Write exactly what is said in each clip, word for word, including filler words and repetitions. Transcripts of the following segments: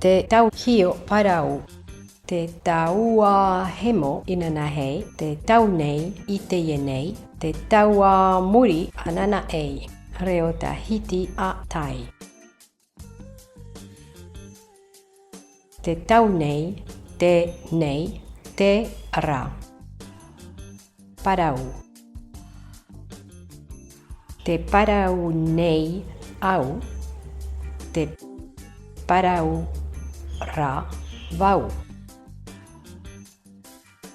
Te tau hio parau. Te taua hemo inanahi, te tau nei i teie nei, te taua muri ananahi, reo Tahiti a tai. Te tau nei, te nei, te ra. Parau. Te parau nei au, te parau ra vau.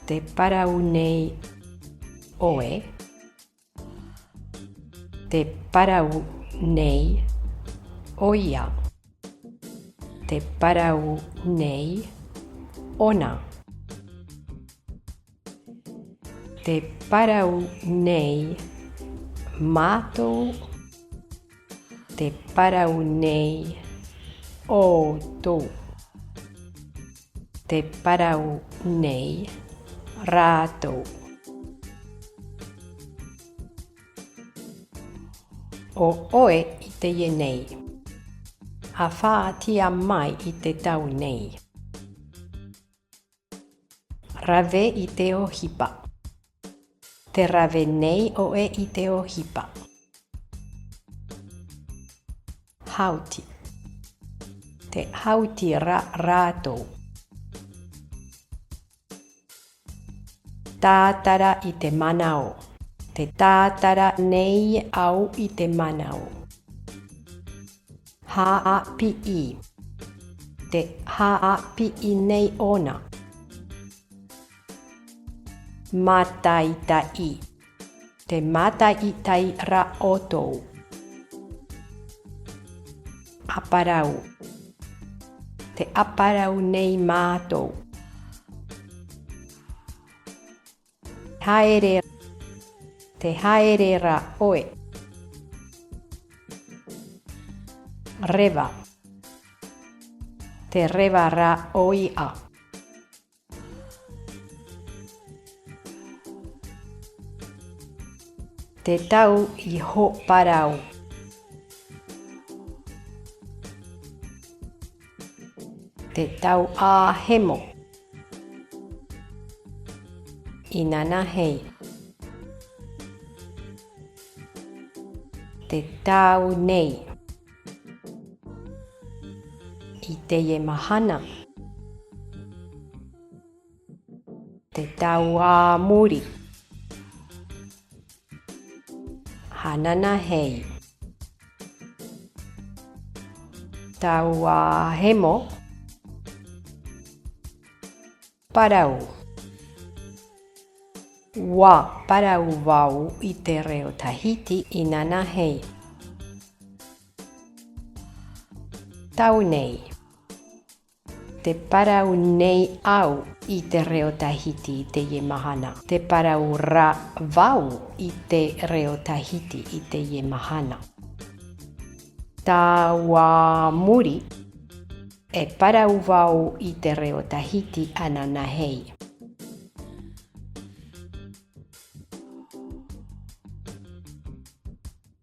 Te parau nei oe, te parau nei oia, te parau nei ona. Te parau nei matou, te parau nei outou, te parau nei ratou. O oe i teie nei. A faʻatia mai i te tau nei. Rave i te ʻohipa. Te rave nei oe i te ʻohipa. Hauti. Te hauti ra ratou. Tātara i te manao. Te tātara nei au i te manao. Haʻapiʻi. Te haʻapiʻi nei ona. Mataʻitaʻi. Te mataʻitaʻi ra outou. ʻAparau. Te ʻaparau nei mātou. Haere. Te haere ra oe. Reva. Te reva ra oia. Te tau iho parau. Te tau ʻāhemo. Inanahi. Te tau nei. I teie mahana. Te tau a muri. Hananahi. Tau ʻāhemo. Parau. ʻUa parau vau i te reo Tahiti inanahi. Tau nei. Te parau nei au i te reo Tahiti i teie mahana. Te parau ra vau i te reo Tahiti i teie mahana. Tau a muri. E parau vau i te reo Tahiti ananahi.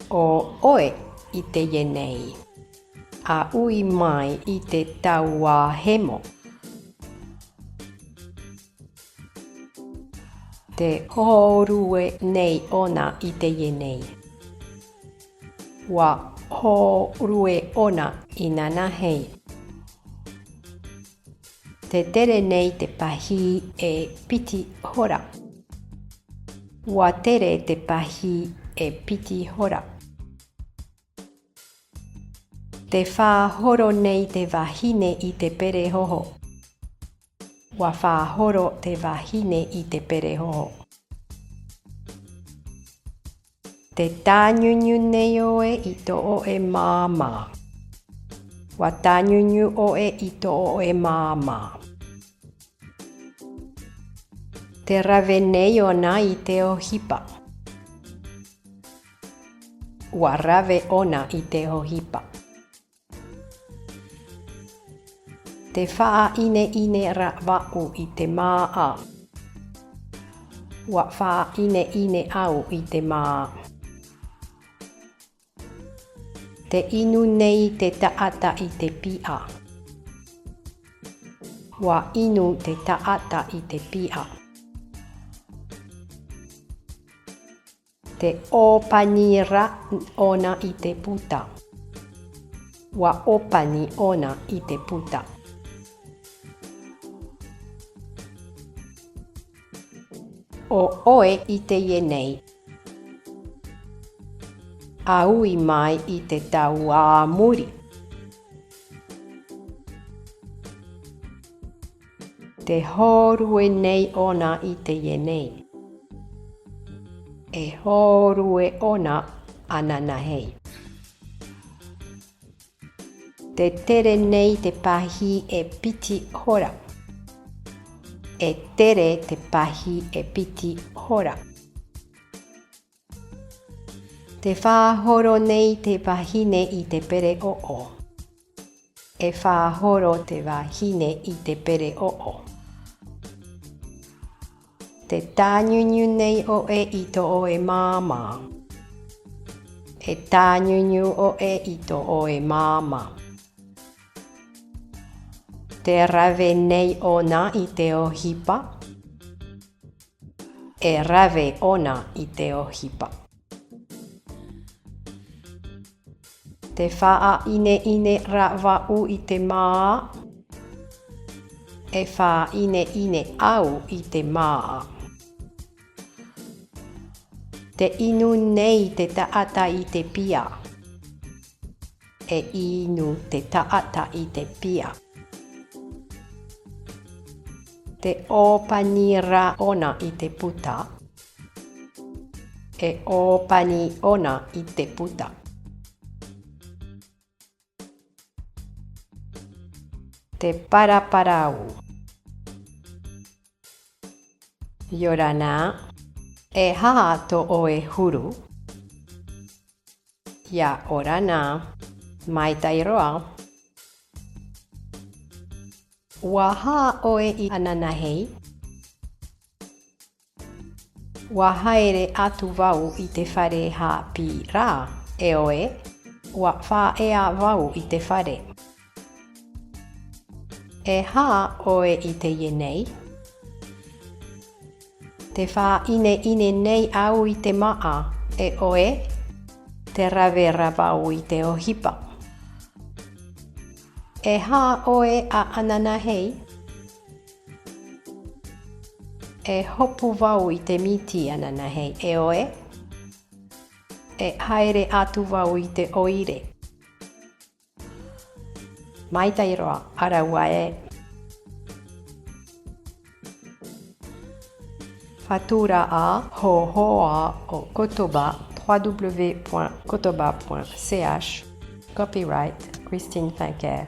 O oe i teie nei. A ui mai i te tau ʻāhemo. Te hōrue nei ona i teie nei. ʻUa hōrue ona inanahi. Te tere nei te pahī e piti hora. ʻUa tere te pahī e piti hora. Te faʻahoro nei te vahine i te perehoho. ʻUa faʻahoro te vahine i te perehoho. Te tāniuniu nei ʻoe i tō ʻoe māmā. ʻUa tāniuniu ʻoe i tō ʻoe māmā. Te rave nei ona i te ʻohipa. ʻUa rave ona i te ʻohipa. Te faʻaineine ra vau i te māʻa. ʻUa faʻaineine au i te māʻa. Te inu nei te taʻata i te piʻa. ʻUa inu te taʻata i te piʻa. Tē ʻōpani ra ʻōna i te puta. ʻUa ʻōpani ʻōna i te puta. ʻO ʻoe i teie nei. ʻA ui mai i te tau a muri. Tē hōrue nei ʻōna i teie nei. E hōrue ʻōna ananahi. Tē tere nei te pahī e piti hora. E tere te pahī e piti hora. Tē faʻahoro nei te vahine i te pereʻoʻo. E faʻahoro te vahine i te pereʻoʻo. Tē tāniuniu nei ʻoe i tō ʻoe māmā. E tāniuniu ʻoe i tō ʻoe māmā. Tē rave nei ʻōna i te ʻohipa. E rave ʻōna i te ʻohipa. Tē faʻaineine ra vau i te māʻa. E faʻaineine au i te māʻa. Tē inu nei te taʻata i te piʻa. E inu te taʻata i te piʻa. Tē ʻōpani ra ʻōna i te puta. E ʻōpani ʻōna i te puta. Tē paraparau. ʻIa ora na. E aha tō ʻoe huru? ʻIa ora na. Maitaʻi roa. ʻUa aha ʻoe i ananahi? ʻUa haere atu vau i te fare haʻapiʻi ra, e ʻoe, ʻua faʻaea vau i te fare. E aha ʻoe i teie nei? Tē faʻaineine nei au i te māʻa, e ʻoe, tē rave ra vau i te ʻohipa. E aha ʻoe ananahi? E hopu vau i te miti ananahi, e ʻoe, e haere atu vau i te ʻoire. Maitaʻi roa, ʻa rāua ē. Faʻatura ā, hōhoʻa ʻo Kotoba, trois W point kotoba point C H, copyright Christine Fincker.